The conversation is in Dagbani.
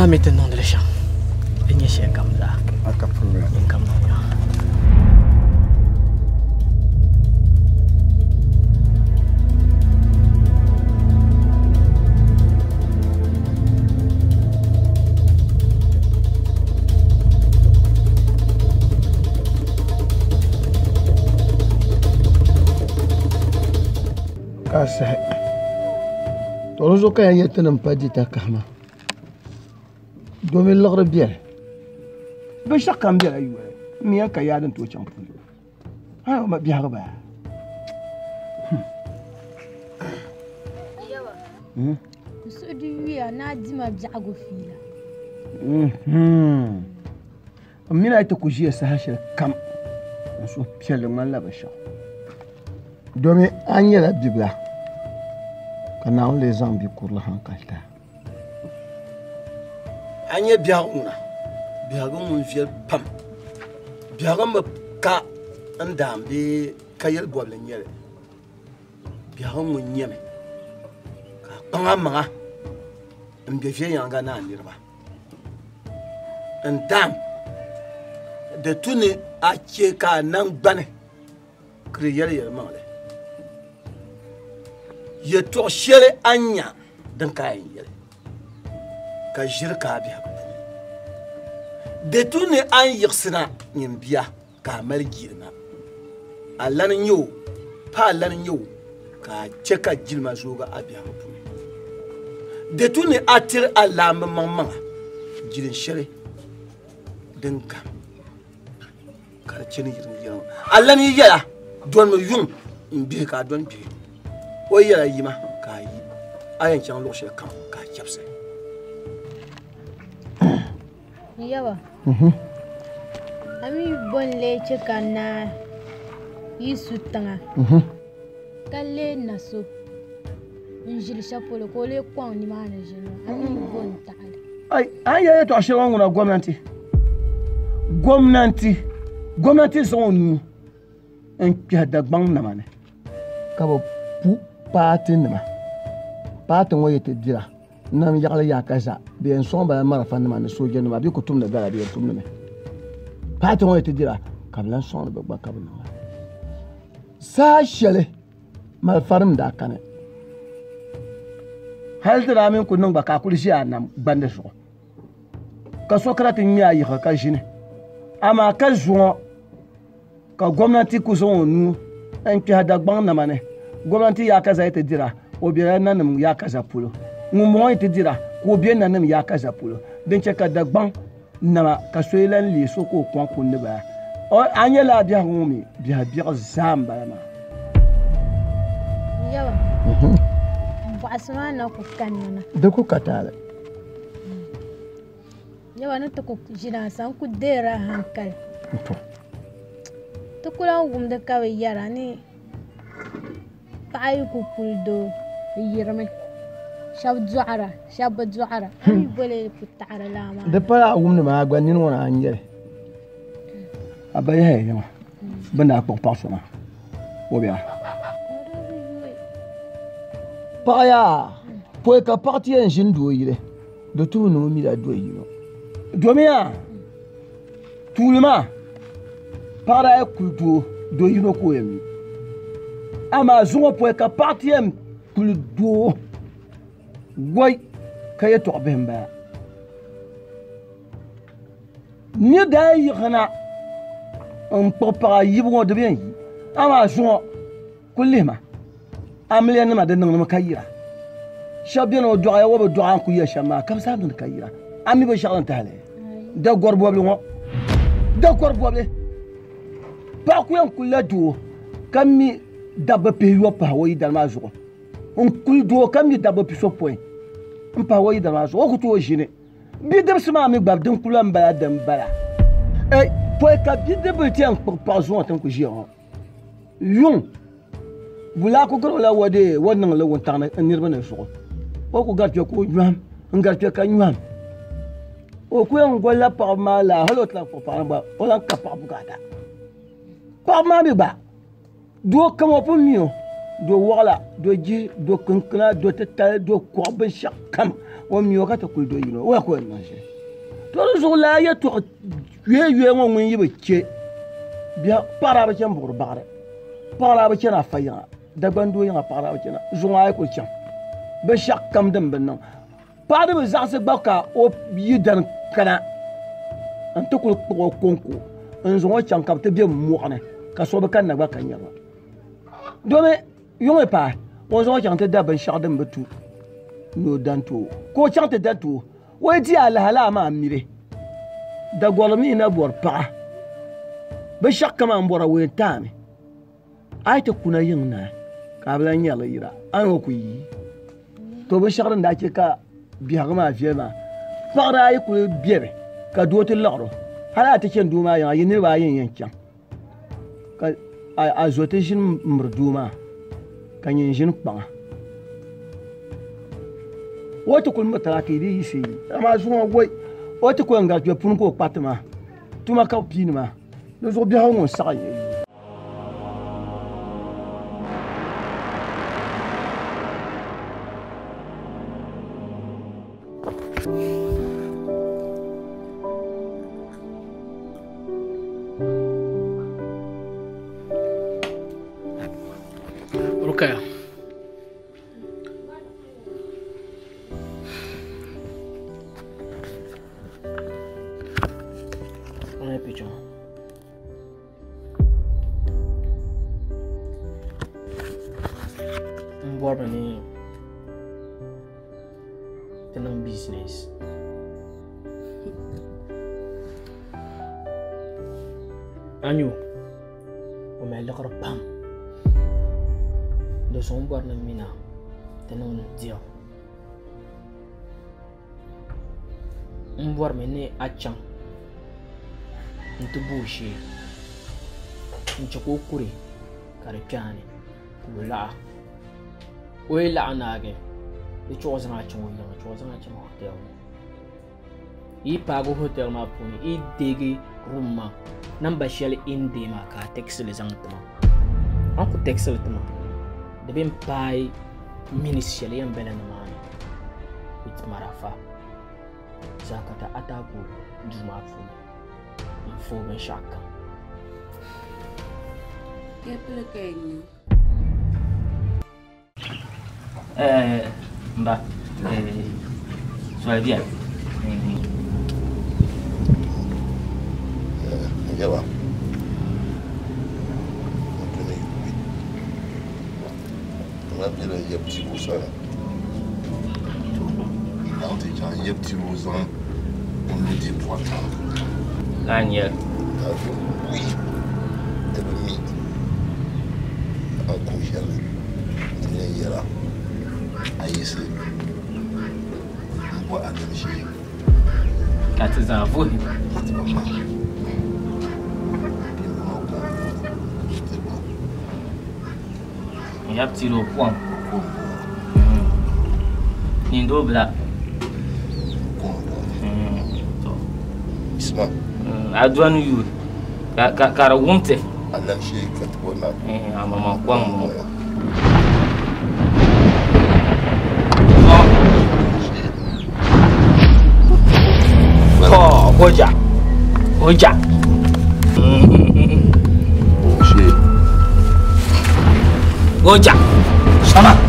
A mi ti niŋdili shɛm di nyɛ shɛli kam zaa. A ka problem. Nyin kam niŋ ya. Ka sahi. To di zuɣu ka yɛn yɛli ti ni m-pa di takahi maa. Domi liɣiri beni. Binshɛɣu kam bela yoli. M mi yɛn ka yaa din tooi chaŋ puli. Hali o ma biɛhigu baa. Yawa, n suhu di yuya ni a di ma biɛhigu fiila. M mi ni a yi ti ku ʒiya saha shɛli kam, n suhu piɛlli ŋmanila binshɛɣu. Domi a nyɛla bibila ka Naawuni lee zaŋ bikurili hankali ti a. A nyɛ biɛhigu ŋuna, biɛhigu ŋun viɛli pam. Biɛhigu mi ka n daam bee ka yɛli bɔbili n-nyɛ li. Biɛhigu ŋun nyɛmi ka a kpaŋ amaŋa m-be viɛnyɛliŋga ni a niriba. N daam, di tu ni a che ka a naŋgbani ka di yɛli yɛlimaŋli. Yɛtɔɣ shɛli a ni nya din ka a yɛn yɛli, ka ʒiri ka a biɛhigu puuni. Di tu ni a ni yiɣisina nyin bia ka a mali jilima. A lani n-nyɛ o, pa a lani n-nyɛ o, ka a chɛ ka jilima zoogi a biɛhigu puuni. Di tu ni a tiri a laamba maŋmaŋa jilin shɛli din gam ka di chɛ ni yiriŋ yiriŋ. A lani yi yɛla, dɔnimi yuŋ m-bihi ka a dɔni bihi. O yi yɛla yima ka a yi, a yɛn chaŋ luɣ shɛli kam ka a chɛbisi. Yawa, a mi bo n-lee chɛ ka naa yi su tiŋa ka leei na so n-ʒili shɛli polo ka o lee kɔŋ nimaani ʒini maa, a mi bo n-taɣi li? Ai, a ni yɛli yɛtɔɣ shɛli ŋɔ ŋuna gomnanti, gomnanti, gomnanti zaŋ o nuu n-kpɛhi Dagbaŋ nama ni ka bɛ pu paatinima. Paati ŋɔ yi ti dira nam yaɣili yaaka zaa, bɛ yɛn sɔŋ ba la marafanima ni soojanima, bɛ ku tumdi gala, bɛ yɛn tumdimi. Paati ŋɔ yi ti dira ka bɛ lan sɔŋdi bɛ gba ka bɛ niŋ li. Saha shɛli malifanim daa kani, hal di daa mini ku niŋ gba ka a kuli ʒi a nam gbandi zuɣu, ka so kana ti ŋme a yiɣi ka ʒini. Amaa ka zuŋɔ ka gomnanti ku zaŋ o nuu n-kpɛhi Dagbaŋ nama ni. Gomnanti yaakaza yi ti dira, o bela nanim yaakaza polo. Ŋumbɔŋɔ yi ti dira, ka o be nanim yaakaza polo. Din chɛ ka Dagbaŋ nama ka so yi lan leei so ka o kɔŋ kundi bala. A nya lala biɛhigu ŋɔ mi, biɛhi biɛɣu zaa m-bala maa. Yawa, bɔɣisi maa na ku kanna na. Di ku ka taali. Yawa ni ti ku ʒini a sani ku deeri a hankali. To. Ti ku lan wumdi ka bɛ yɛra ni paɣa yi ku kuli doo, di yirimi. Shɛba dɔɣira, shɛba bi dɔɣira. A mi boli ku taɣiri laa maa. Di pala a wumdi maa, a gba nini ŋɔ ni a ni yɛli. A ba Yahaya yiŋa, bɛ ni daa kpuɣi paɣ so maa, o bɛ a? Paɣa yaa, pɔi ka paɣa ti yɛn ʒini doo yili, di tuhi ni o mila do yino. Domiya, tuuli maa, paɣa daa yi kuli doo, do yino ka o yɛn mi. Amaa zuŋɔ pɔi ka paɣa ti yɛn kuli doo, wai ka yɛtɔɣ bihi m-bala. Nir daa yi yiɣisina n-kpuɣi paɣa yibu ŋɔ, di bi yɛn yi. Amaa zuŋɔ kul lihi ma, amiliyanima di niŋdimi ka yira. Shɛba beni o dɔɣiya o bi dɔɣi a ni kul yɛli shɛm maa ka bɛ zaa niŋdi ka yira. A mi binshɛɣu din tahi li? Dagɔri bɔbili ŋɔ, dagɔri bɔbili. Paɣa ku yɛn kulila doo ka mi dabba pihiyɔbu pahi o yidana maa zuɣu. N-kuli doo ka mi dabba pisopɔin m-pahi o yidana maa zuɣu, o ku tooi ʒini. Bidibisi maa mi gba din kuli lahi bala din bala. Ei, pɔi ka bidibbil ti yɛn kpuɣi paɣa zuŋɔ ti ni ku ʒiya ŋɔ. Yuŋ, wula ku gari o la o dee o niŋ li wuntaŋ ni n niriba ni zuɣu. O ku gari kpe ka o nyɔhim, n-gari kpe ka nyɔhim. O ku yɛn golila paɣiba maa laa hal o ti lahi kpuɣi paɣa ni gba o lahi ka paɣa bukaata. Paɣiba maa mi gba, doo kam o pun mi o. Do waɣala, do jihi, do kinkina, do titali, do kuɣa, binshɛɣu kam o mi o ka ti kuli do yino o ya ka o yɛn niŋ shɛli. To di zuɣu lala yɛltɔɣa yuya yuya ŋɔ ŋun yi bi chɛ biɛha paɣa daa bi chɛni buɣuri baɣari, paɣa daa bi chɛni afa yiŋa, Dagban doo yiŋa paɣa daa bi chɛna, zuŋɔ a yi kuli chaŋ binshɛɣu kam din bi niŋ. Paɣa di bi zaɣisi gba ka o yi dani kana n-ti kuli kpuɣi o kɔŋko n-zaŋ o chaŋ ka bɛ ti be mɔɣu ni ka so bi kanna gba ka nyari ba. Domi yuŋ yi paai, o zaŋ o chaŋ ti da binshɛɣu din bi tu ni o dan ti o, ka o chaŋ ti da ti o, o yi di alaha laa maa miri. Dagɔrili mi na bɔri paɣa, binshɛɣu kam a ni bɔra o yɛn ti a mi. A yi ti kuna yiŋ naai ka a bi lan nyari li yira, a ni o ku yi. To binshɛɣu din daa chɛ ka biɛhigu maa viɛli maa, paɣa daa yi kuli beni ka doo ti liɣiri o, hal a ti chani doo maa yiŋa, yi niriba ayi n-yɛn chaŋ ka a zo ti ʒini m-miri doo maa ka nyin ʒini kpaŋa. O ti kuli miri taba ka yi dii yiɣisi yi, amaa zuŋɔ woi, o ti kuli n-gari kpe puni ka o kpa ti maa, tuma ka bɛ piini maa, di zuɣu biɛhigu ŋɔ n-saɣi yi. Rukaya. Ana picture. N bɔrimi ni ti niŋ business. A nyo o mali liɣiri pam di zuɣu n bɔri ni n mina ti niŋ deal. N bɔrimi ni a chaŋ n-ti bo o shee n-chɛ ka o kuri ka di kpe a ni ka o laɣa. O yi laɣa naagi, di chɛ o zaŋ a chaŋ o yiŋa, chɛ o zaŋ a chaŋ hotel ni. Yi paagi hotel maa puuni, yi deegi room maa, namba shɛli yi ni deei maa ka a text li zaŋ ti ma. A ni ku text li ti ma, di bɛ ni paai minutes shɛli yɛn bela nimaani with marafa zaa ka ti attack o duu maa puuni n-fooi binshɛɣu kam. Kepili ka yi niŋ. Eh, mba, eh, soli bia. Yaba. Na bela yab tibu sani. Naŋ ti chaŋ yab tibu zaŋ o nudee pɔri chaŋ. Laa n-nyɛli. Ka wi ti bi mi a ni kuhi shɛli ti yɛn yɛla a yiɣisi m-bɔhi a nim shee. Ka ti zaŋ vuhi. Ka ti ba maŋ. Pinbu maa kom ti ba. N yab tiri o kom. O kom bɔŋɔ. Nindoo bila. O kom bɔŋɔ. To. Isma. A dɔni yuui ka ka di wum ti. A nam shee ka ti bɔri naa. A maŋmaŋ kom bɔŋɔ. To, hoja. Hoja. Shee. Hoja. Sama.